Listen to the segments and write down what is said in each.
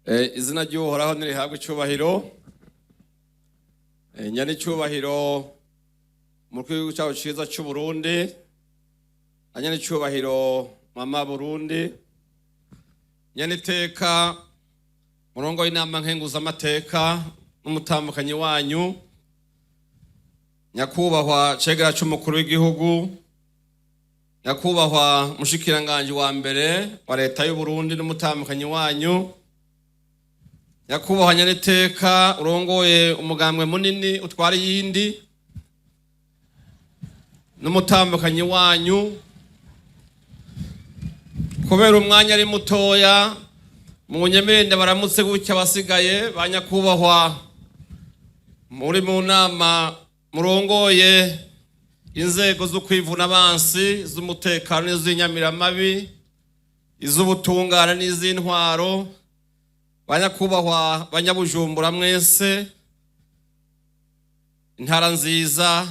Izina ry'Uhoraho nirihabwe icyubahiro. Nyane icyubahiro umukuru w'igihugu cyacu cyiza cy'u Burundi, na nyane icyubahiro mama Burundi, nyane iteka murongo w'inama nkenguzamateka n'umutambukanyi wanyu, nyakubahwa cegera c'umukuru w'igihugu, nyakubahwa mushikiranganji wa mbere wa leta y'u Burundi n'umutambukanyi wanyu, nyakubahwa nyaniteka urongoye umugambwe munini utwara iyindi n'umutambukanyi wanyu. Kubera umwanya ari mutoya, mu nyemende baramutse gutya abasigaye ba nyakubahwa muri mu nama murongoye inzego zo kwivuna abansi, z'umutekano n'iz'inyamiramabi, iz'ubutungane n'iz'intwaro, banyakubahwa banyabujumbura mwese, intara nziza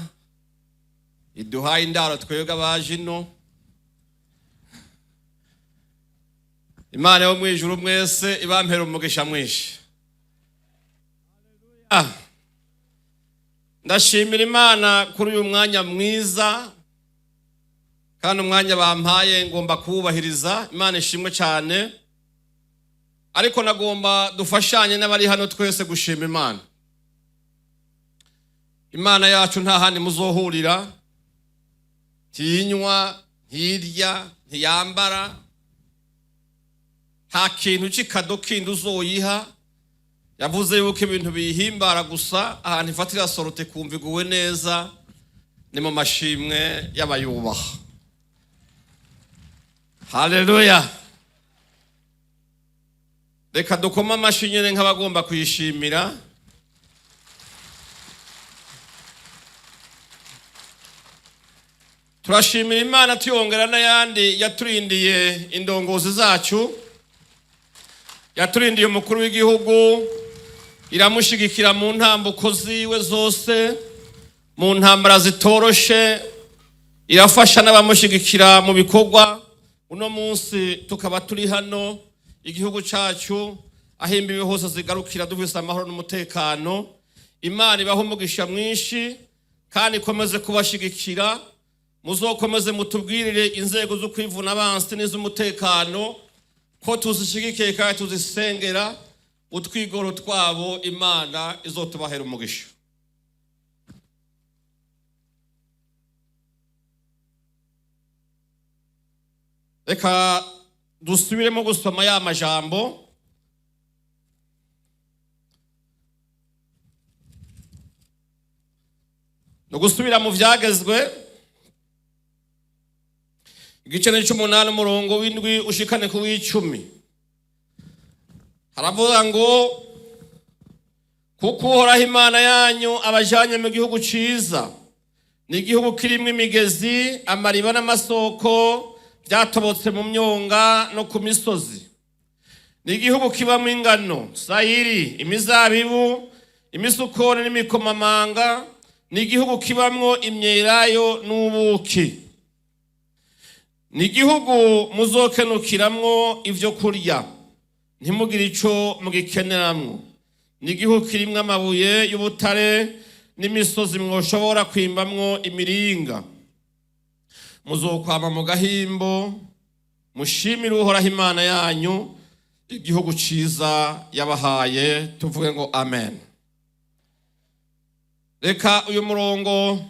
iduhaye indaro twebwe abaje ino, Imana yo mwijuru mwese ibampera umugisha mwinshi. Ndashimira Imana kuri uyu mwanya mwiza, kandi umwanya bampaye ngomba kuwubahiriza. Imana ishimwe cyane. Ariko nagomba dufashanye n'abari hano twese gushima Imana. Imana yacu nta handi muzohurira, ntiyinywa, ntirya, ntiyambara, nta kintu c'ikado kindi uzoyiha. Yavuze yuko ibintu biyihimbara gusa ahantu ifatira sorote kumva iguwe neza ni mu mashimwe y'abayubaha. Haleluya! Reka dukome amashyi nyine nk'abagomba kuyishimira. Turashimira Imana tuyongera n'ayandi yaturindiye indongozi zacu, yaturindiye umukuru w'igihugu, iramushigikira mu ntambuko ziwe zose, mu ntambara zitoroshe, irafasha n'abamushigikira mu bikorwa. Uno munsi tukaba turi hano, igihugu cyacu aho imbibi hose zigarukira dufise amahoro n'umutekano. Imana ibahe umugisha mwinshi kandi ikomeze kubashigikira. Muzokomeze mutubwirire inzego zo kwivuna abansi n'iz'umutekano ko tuzishigikiye kandi tuzisengera. Utwigoro twabo Imana izotubahera umugisha. Reka dusubiremo gusoma ya majambo. No gusubira mu Vyagezwe igice c'umunani, umurongo w'indwi ushikane ku w'icumi. Haravuga ngo: "Kuko Uhoraho Imana yanyu abajanye mu gihugu ciza, ni igihugu kirimwo imigezi, amariba n'amasoko byatobotse mu myonga no ku misozi, ni igihugu kibamo ingano, sayiri, imizabibu, imisukoni n'imikomamanga, ni igihugu kibamwo imyelayo n'ubuki, ni igihugu muzokenukiramwo ivyo kurya ntimugire ico mugikeneramwo, ni igihugu kirimwo amabuye y'ubutare n'imisozi mwoshobora kwimbamwo imiringa. Muzokwama mu gahimbo, mushimire Uhoraho Imana yanyu igihugu ciza yabahaye." Tuvuge ngo amen. Reka uyu murongo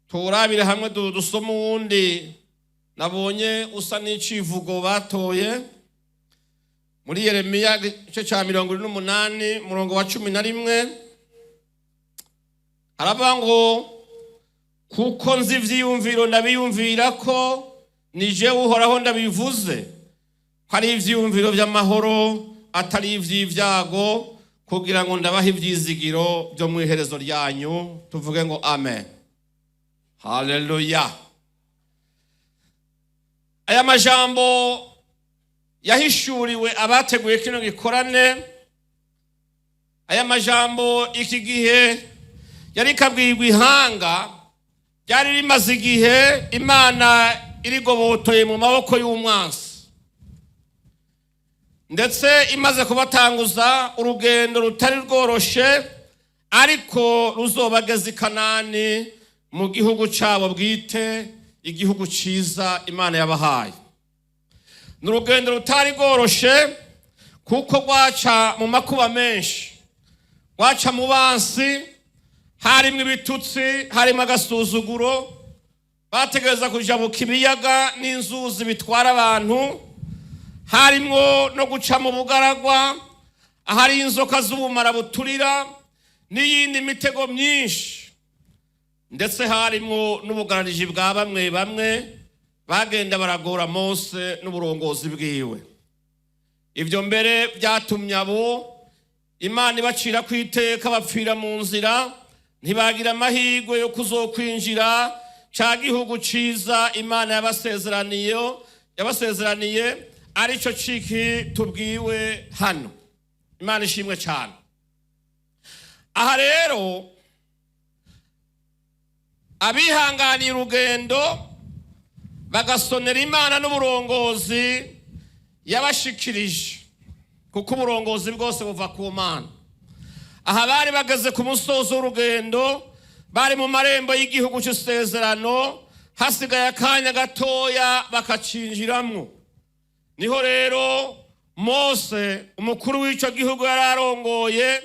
tuwurabire hamwe, dusome uwundi nabonye usa n'icivugo batoye muri Yeremiya igice cya 48, umurongo wa 11. Haravuga ngo: "Kuko nzi ivyiyumviro ndabiyumvira ko, ni jewe Uhoraho ndabivuze, ko ari ivyiyumviro vy'amahoro atari ivy'ivyago, kugira ngo ndabahe ivyizigiro byo mu iherezo ryanyu." Tuvuge ngo amen. Haleluya! Aya majambo yahishuriwe abateguye kino gikorane. Aya majambo iki gihe yari kabwirwa ihanga ryari rimaze igihe Imana irigobotoye mu maboko y'umwansi. Ndetse imaze kubatanguza urugendo rutari rworoshe, ariko ruzobageza i Kanani, mu gihugu cyabo bwite, igihugu cyiza Imana yabahaye. Ni urugendo rutari rworoshe kuko rwaca mu makuba menshi, rwaca mu bansi, harimo ibitutsi, harimo agasuzuguro. Bategereza kujabuka ibiyaga n'inzuzi bitwara abantu, harimwo no guca mu bugaragwa ahari inzoka z'ubumara buturira n'iyindi mitego myinshi. Ndetse harimwo n'ubugarariji bwa bamwe bamwe bagenda baragora Mose n'uburongozi bwiwe. Ibyo mbere byatumye abo Imana ibacira ku iteka, bapfira mu nzira, ntibagira amahirwe yo kuzokwinjira ca gihugu ciza Imana yabasezeraniye, aricyo ciki tubwiwe hano. Imana ishimwe cyane. Aha rero, abihanganiye urugendo, bagasonera Imana n'uburongozi yabashikirije, kuko uburongozi bwose buva ku Mana. Aha bari bageze ku musozo w'urugendo, bari mu marembo y'igihugu cy'isezerano, hasigaye akanya gatoya bakacinjiramwo. Niho rero Mose, umukuru w'icyo gihugu yari arongoye,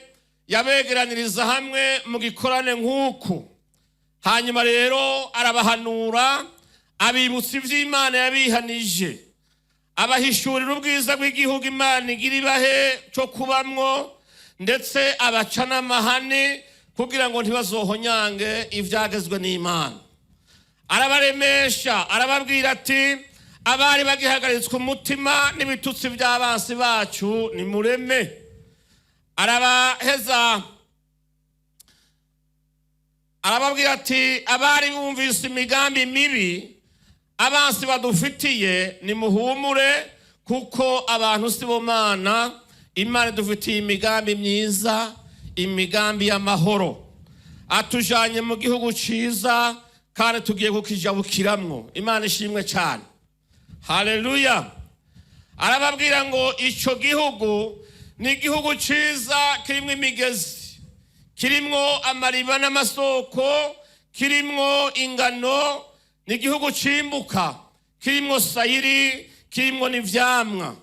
yabegeraniriza hamwe mu gikorane nk'uku. Hanyuma rero arabahanura, abibutsa iby'Imana yabihanije, abahishurira ubwiza bw'igihugu Imana igira ibahe cyo kubamwo, ndetse abaca n'amahane kugira ngo ntibazohonyange ibyagezwe n'Imana. Arabaremesha, arababwira ati: "Abari bagihagaritswe umutima n'ibitutsi by'abansi bacu, nimureme." Arabaheza, arababwira ati: "Abari bumvise imigambi mibi abansi badufitiye, nimuhumure, kuko abantu si bo Mana. Imana idufitiye imigambi myiza, imigambi y'amahoro. Atujanye mu gihugu ciza kandi tugiye kukijabukiramwo." Imana ishimwe cyane, haleluya. Arababwira ngo ico gihugu ni igihugu ciza kirimwo imigezi, kirimwo amariba n'amasoko, kirimwo ingano. Ni igihugu cimbuka, kirimwo sayiri, kirimwo n'ivyamwa.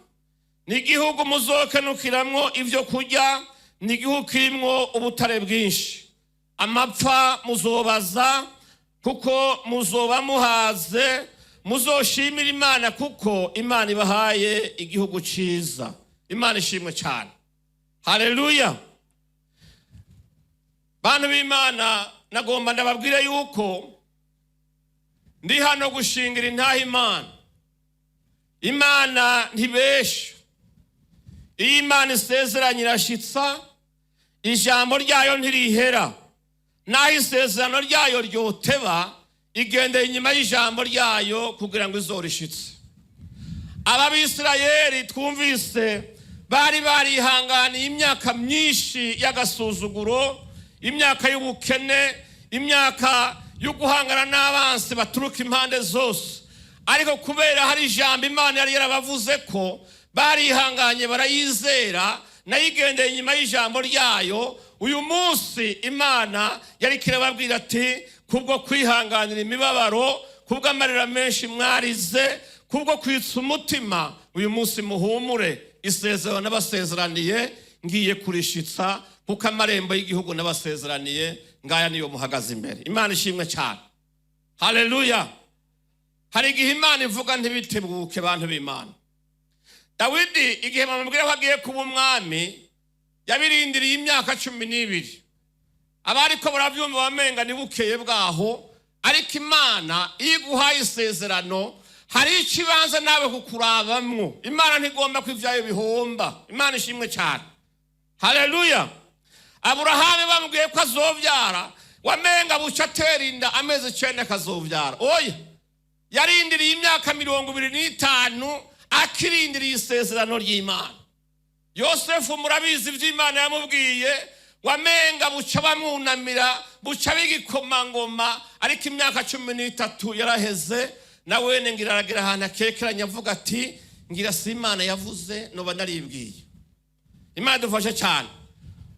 Ni igihugu muzokenukiramwo ivyo kurya. Ni igihugu kirimwo ubutare bwinshi. Amapfa muzobaza, kuko muzoba muhaze. Muzoshimira Imana kuko Imana ibahaye igihugu ciza. Imana ishimwe cyane, haleluya. Bantu b'Imana, nagomba ndababwire yuko ndi hano gushingira intaha Imana. Imana ntibesha. Iyo Imana isezeranye irashitsa. Ijambo ryayo ntirihera. Naho isezerano ryayo ryoteba, igendeye inyuma y'ijambo ryayo kugira ngo izorishitse. Aba Bisirayeli twumvise bari barihanganiye imyaka myinshi y'agasuzuguro, imyaka y'ubukene, imyaka yo guhangana n'abansi baturuka impande zose. Ariko kubera hari ijambo Imana yari yarabavuze ko, barihanganye, barayizera, nayo igendeye inyuma y'ijambo ryayo. Uyu munsi Imana yari kirababwira ati: "Kubwo kwihanganira imibabaro, kubw'amarira menshi mwarize, kubwo kwitsa umutima, uyu munsi muhumure. Isezerano nabasezeraniye ngiye kurishitsa, kuko amarembo y'igihugu nabasezeraniye ngaya, niyo muhagaze imbere." Imana ishimwe cyane, haleluya. Hari igihe Imana ivuga ntibitebuke. Bantu b'Imana, Dawidi igihe bamubwira ko agiye kuba umwami, yabirindiriye imyaka 12. Abariko baravyumva bamenga ni bukeye bwaho, ariko Imana iyo iguhaye isezerano, hari ikibanza nawe kukurabamwo. Imana ntigomba ko ivyayo bihomba. Imana ishimwe cyane, haleluya. Aburahamu bamubwiye ko azovyara, wamenga buca atera inda, amezi 9 akazovyara. Oya, yarindiriye imyaka 25 akirindiriye isezerano ry'Imana. Yosefu murabizi iby'Imana yamubwiye. Wamenga buca bamwunamira, buca b'igikomangoma, ariko imyaka 13 yaraheze. Na wene ngira aragira ahantu akekeranya, avuga ati: Ngira si Imana yavuze, noba naribwiye. Imana idufashe cyane.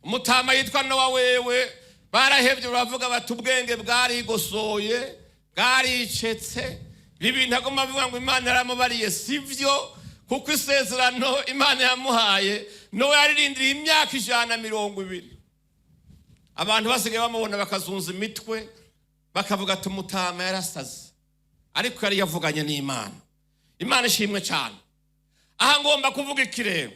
Umutama yitwa Nowa wewe barahebye, baravuga bati ubwenge bwarigosoye, bwaricetse. Ibi bintu agomba avuga ngo Imana yaramubariye si byo, kuko isezerano Imana yamuhaye, Nowa yaririndiriye imyaka 120. Abantu basigaye bamubona bakazunza imitwe, bakavuga ati umutama yarasaze, ariko yari yavuganye n'Imana. Imana ishimwe cyane. Aha ngomba kuvuga ikirego: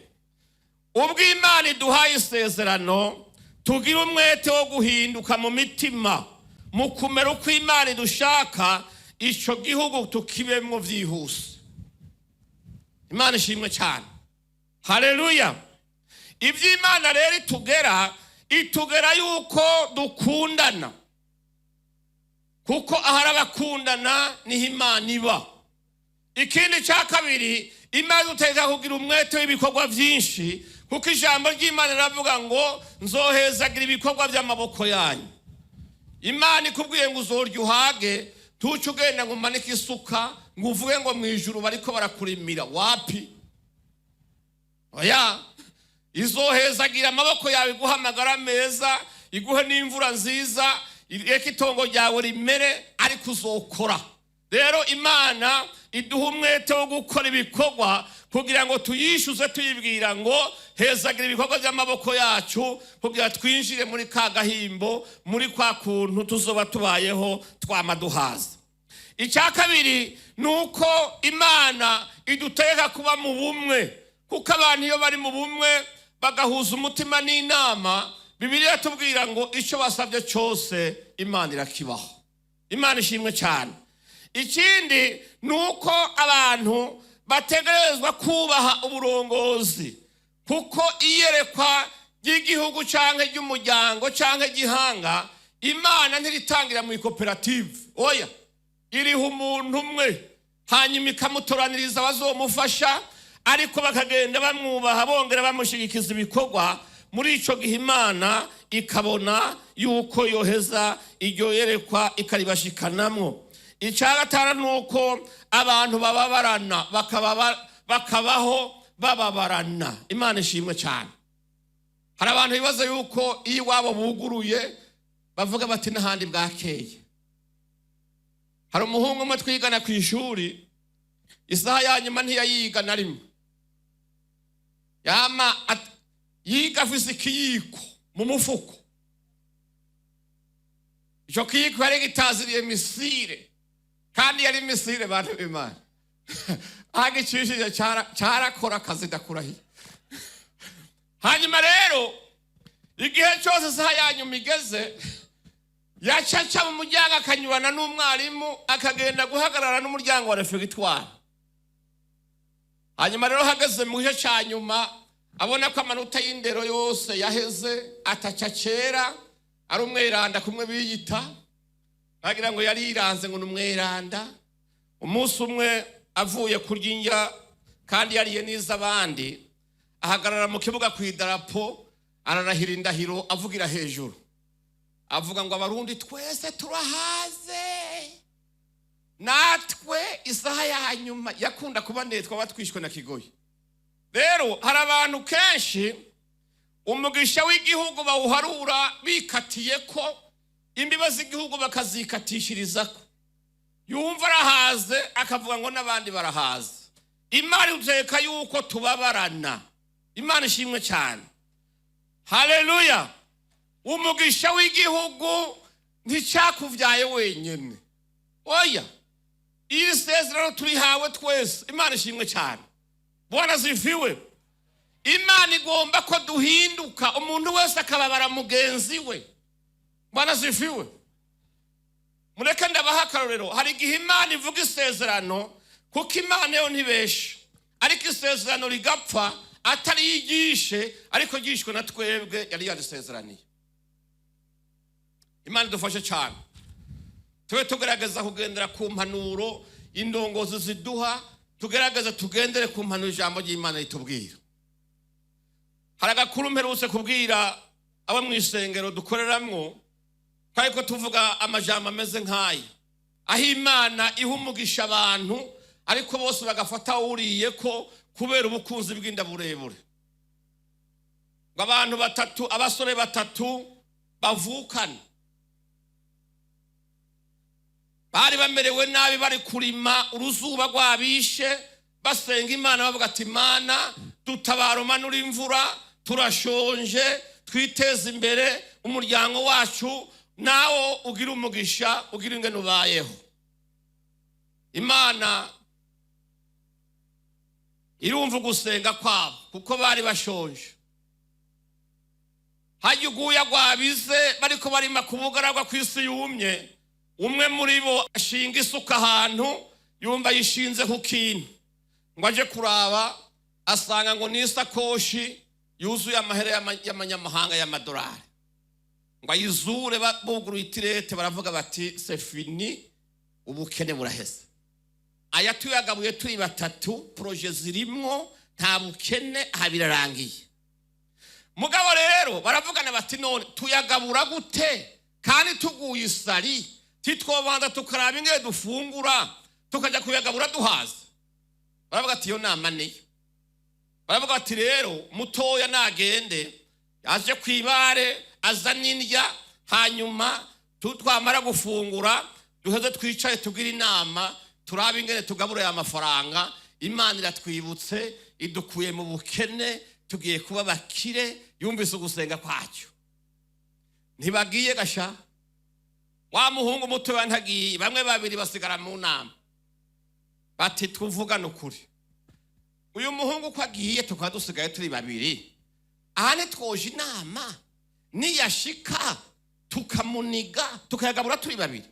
ubwo Imana iduhaye isezerano, tugira umwete wo guhinduka mu mitima, mu kumera uko Imana idushaka, icyo gihugu tukibemwo byihuse. Imana ishimwe cyane, haleluya. Ibyo Imana rero itugera, itugera yuko dukundana, kuko ahari abakundana niho Imana iba. Ikindi cya kabiri, Imana idutegeka kugira umwete w'ibikorwa byinshi, kuko ijambo ry'Imana riravuga ngo nzohezagira ibikorwa by'amaboko yanyu. Imana ikubwiye ngo uzorya uhage, tuce ugenda ngo umanike isuka ngo uvuge ngo mu ijuru bariko barakurimira. Wapi, oya. Izohezagira amaboko yawe, iguhe amagara meza, iguhe n'imvura nziza, ireke itongo ryawe rimere, ariko uzokora. Rero Imana iduha umwete wo gukora ibikorwa kugira ngo tuyishyuze, tuyibwira ngo hezagira ibikorwa by'amaboko yacu, kugira twinjire muri ka gahimbo, muri kwa kuntu tuzoba tubayeho twama duhaza. Icya kabiri ni uko Imana idutegeka kuba mu bumwe, kuko abantu iyo bari mu bumwe bagahuza umutima n'inama, Bibiliya tubwira ngo icyo basabye cyose Imana irakibaho. Imana ishimwe cyane. Ikindi ni uko abantu bategerezwa kubaha uburongozi, kuko iyerekwa ry'igihugu cyangwa ry'umuryango cyangwa igihanga, Imana ntiritangira mu ikoperative. Oya, iriha umuntu umwe, hanyuma ikamutoraniriza abazomufasha, ariko bakagenda bamwubaha, bongera bamushyigikiza ibikorwa. Muri icyo gihe Imana ikabona yuko yoheza iryo yerekwa ikaribashikanamwo. Icya gatanu ni uko abantu bababarana, bakabaho bababarana. Imana ishimwe cyane. Hari abantu bibaza yuko iyo iwabo buguruye bavuga bati n'ahandi bwakeye. Hari umuhungu umwe twigana ku ishuri, isaha ya nyuma ntiyayiga na rimwe. Yama yiga afise ikiyiko mu mufuko. Icyo kiyiko yari gitaziriye misire, kandi yari misire. Bantu b'Imana, agicishije cyarakora akazi, ndakurahiye. Hanyuma rero igihe cyose isaha ya nyuma igeze, yacaca mu muryango akanyurana n'umwarimu, akagenda guhagarara n'umuryango wa réfectoire. Hanyuma rero hageze mu gice cya nyuma, abona ko amanota y'indero yose yaheze, ataca kera ari umweranda kumwe biyita, bagira ngo yari yiranze ngo ni umweranda. Umunsi umwe avuye kurya indya kandi yariye n'iz'abandi, ahagarara mu kibuga ku idarapo, ararahira indahiro, avugira hejuru, avuga ngo abarundi twese turahaze, natwe isaha ya nyuma yakunda kuba ndende, twaba twishwe na kigoyi. Rero hari abantu kenshi umugisha w'igihugu bawuharura bikatiye ko imbibe z'igihugu bakazikatishirizako, yumva arahaze akavuga ngo n'abandi barahaze. Imana iteka yuko tubabarana. Imana ishimwe cyane, haleluya. Umugisha w'igihugu nticyakubyaye wenyine, oya. Iri sezerano turihawe twese. Imana ishimwe cyane, Bwana zifiwe. Imana igomba ko duhinduka, umuntu wese akababara mugenzi we. Bwana zifiwe. Mureke ndabaha akarorero. Hari igihe Imana ivuga isezerano, kuko Imana yo ntibesha, ariko isezerano rigapfa atari yigishe, ariko ryishwe na twebwe yari yarisezeraniye. Imana idufashe cyane. Tube tugerageza kugendera ku mpanuro indongozi ziduha, tugerageze tugendere ku mpanuro ijambo ry'Imana ritubwira. Hari agakuru mperutse kubwira abo mu isengero dukoreramwo, twari ko tuvuga amajambo ameze nk'aya, aho Imana iha umugisha abantu, Ariko bose bagafata wuriye ko kubera ubukunzi bw'inda burebure. Ngo abantu batatu, abasore batatu bavukana, bari bamerewe nabi, bari kurima uruzuba rwabishe, basenga Imana bavuga ati: "Imana dutabara, umanura imvura, turashonje, twiteze imbere umuryango wacu, nawo ugira umugisha, ugira ingene ubayeho." Imana irumva ugusenga kwabo kuko bari bashonje. Hajya uguya rwabize, bariko barima ku bugaragwa ku isi yumye. Umwe muri bo ashinga isuka ahantu, yumva yishinze ku kintu, ngo aje kuraba asanga ngo ni isakoshi yuzuye amahera y'amanyamahanga, y'amadolari. Ngo ayizure, buguruye itirete, baravuga bati: "C'est fini, ubukene buraheze. Aya tuyagabuye turi batatu, projets zirimwo, nta bukene aha, birarangiye." Mugabo rero baravugana bati: "None tuyagabura gute kandi tuguye isari? Titwobanza tukaraba ingene dufungura, tukajya kuyagabura duhaze?" Baravuga ati: "Iyo nama niyo." Baravuga bati: "Rero mutoya nagende aje ku ibare azane indya, hanyuma twamara gufungura duheze twicare tugire inama, turabe ingene tugabura aya mafaranga. Imana iratwibutse, idukuye mu bukene, tugiye kuba bakire, yumvise ugusenga kwacyo." Ntibagiye gasha. Wa muhungu mutoya ntagiye. Bamwe babiri basigara mu nama, bati: "Tuvugane ukuri, uyu muhungu uko agiye tukaba dusigaye turi babiri aha, ntitwoje inama niyashika tukamuniga, tukayagabura turi babiri?"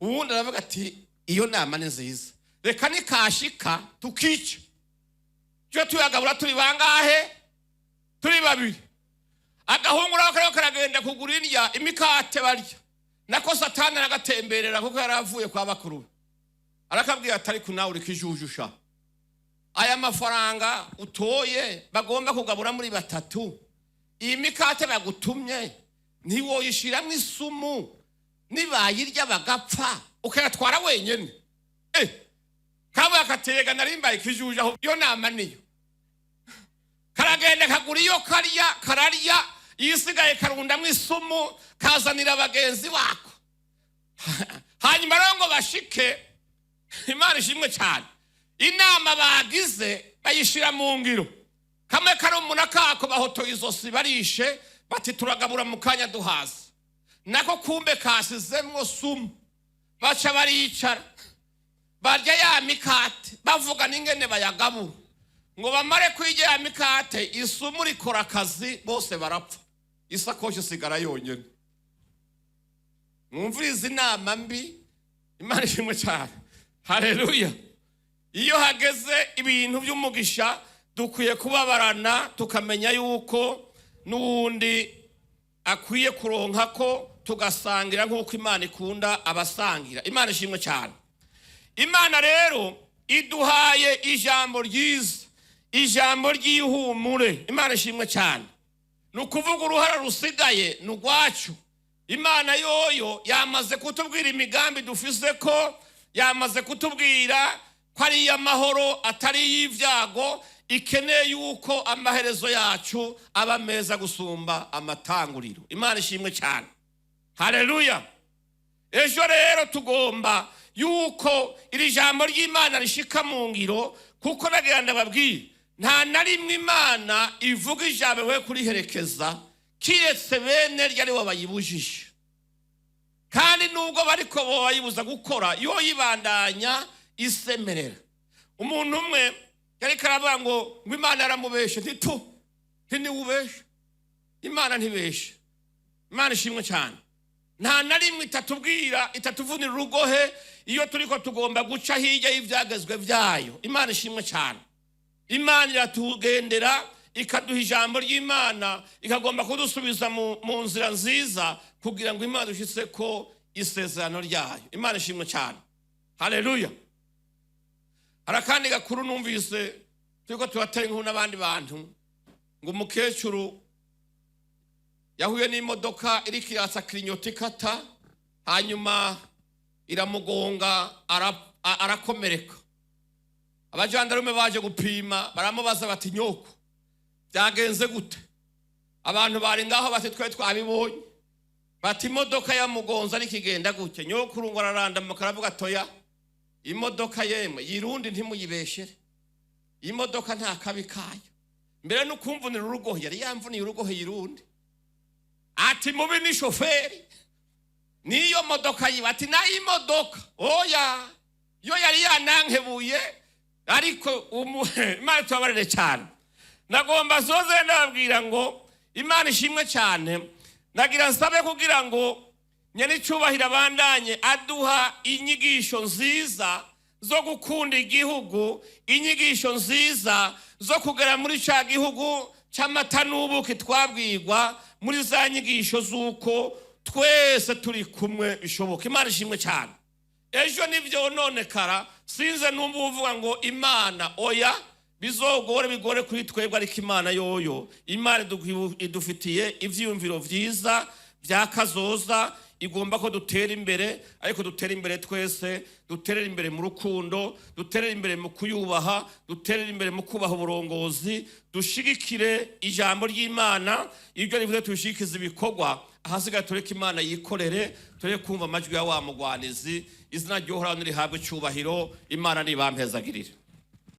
Uwundi aravuga ati: "Iyo nama ni nziza, reka nikashika tukica, tujye tuyagabura turi bangahe? Turi babiri." Agahungu nako kariko karagenda kugura indya, imikate barya. Nako Satani aragatemberera kuko yari avuye kwa bakuru be. Arakabwira ati: "Ariko nawe uri kijujusha, aya mafaranga utoye bagomba kugabura muri batatu, iyi mikate bagutumye ntiwoyishiramwo isumu, nibayirya bagapfa, ukayatwara wenyene?" Kabuye akatega, narimbaye ikijuju aho, iyo nama niyo. Karagenda kagura iyo karya, kararya, iyisigaye karundamwo isumu, kazanira bagenzi bako. Hanyuma rero ngo bashike, Imana ishimwe cyane, inama bagize bayishira mu ngiro. Kamwe karumuna kako bahotoye izosi, barishe, bati: "Turagabura mu kanya duhaze." Nako kumbe kasizemwo sumu. Baca baricara barya ya mikate, bavuga n'ingene bayagabura. Ngo bamare kwirya ya mikate, isumu rikora akazi, bose barapfa, isakoshi isigara yonyine. Mwumvirize inama mbi. Imana ishimwe cyane, haleluya. Iyo hageze ibintu by'umugisha dukwiye kubabarana, tukamenya yuko n'uwundi akwiye kuronka ko tugasangira nk'uko Imana ikunda abasangira. Imana ishimwe cyane. Imana rero iduhaye ijambo ryiza, ijambo ry'ihumure. Imana ishimwe cyane. Ni ukuvuga uruhara rusigaye ni urwacu. Imana yoyo yamaze kutubwira imigambi dufise, ko yamaze kutubwira ko ari iy'amahoro atari iy'ibyago, ikeneye yuko amaherezo yacu aba meza gusumba amatanguriro. Imana ishimwe cyane, haleluya. Ejo rero tugomba yuko iri jambo ry'Imana rishika mu ngiro, kuko nagira ndababwire, nta na rimwe Imana ivuga ijambo we kuriherekeza, kiretse bene ryo aribo bayibujije. Kandi nubwo bariko bayibuza gukora, yo yibandanya isemerera. Umuntu umwe yariko aravuga ngo Imana yaramubeshe. Ntitu ntiwubeshe, Imana ntibeshe. Imana ishimwe cyane. Nta na rimwe itatubwira, itatuvunira urugohe iyo turiko tugomba guca hirya y'ivyagezwe vyayo. Imana ishimwe cyane. Imana iratugendera, ikaduha ijambo ry'Imana, ikagomba kudusubiza mu nzira nziza kugira ngo Imana dushitse ko isezerano ryayo. Imana ishimwe cyane, haleluya. Hari akandi gakuru numvise turiko turatera inkuru n'abandi bantu, ngo umukecuru yahuye n'imodoka iriko iratsa kirinyoto ikata, hanyuma iramugonga. arakomereka. Abajandarume baje gupima, baramubaza bati: "Nyoko, byagenze gute?" Abantu bari ngaho bati: "Twe twabibonye." Bati: "Imodoka yamugonze ariko igenda gutya." Nyokuru ngo ararandamuka, aravuga: "Toya, imodoka yemwe yirundi ntimuyibeshere, imodoka nta kabi kayo, mbere n'ukumvunira urugohe yari yamvuniye urugohe yirundi." Ati: "Mubi ni shoferi, niyo modoka yiwe." Ati: "Nayo imodoka oya, yo yari yanankebuye." Ariko Imana tubabarire cyane. Nagomba soze ndababwira ngo Imana ishimwe cyane. Nagira nsabe kugira ngo nyenicubahiro abandanye aduha inyigisho nziza zo gukunda igihugu, inyigisho nziza zo kugera muri cya gihugu cy'amata n'ubuki twabwirwa muri za nyigisho z'uko twese turi kumwe bishoboka. Imana ishimwe cyane. Ejo nibyo nonekara, sinze numva uvuga ngo Imana oya, bizogore bigore kuri twebwe, ariko Imana yoyo, Imana idufitiye ivyiyumviro vyiza bya kazoza. Igomba ko dutera imbere, ariko dutera imbere twese, duterere imbere mu rukundo, duterere imbere mu kuyubaha, duterere imbere mu kubaha uburongozi, dushigikire ijambo ry'Imana, ibyo rivuze tubishigikize ibikorwa. Ahasigaye tureke Imana yikorere, tureke kumva amajwi ya wa mugwanizi. Izina ry'Uhoraho nirihabwe icyubahiro. Imana nibampezagirire.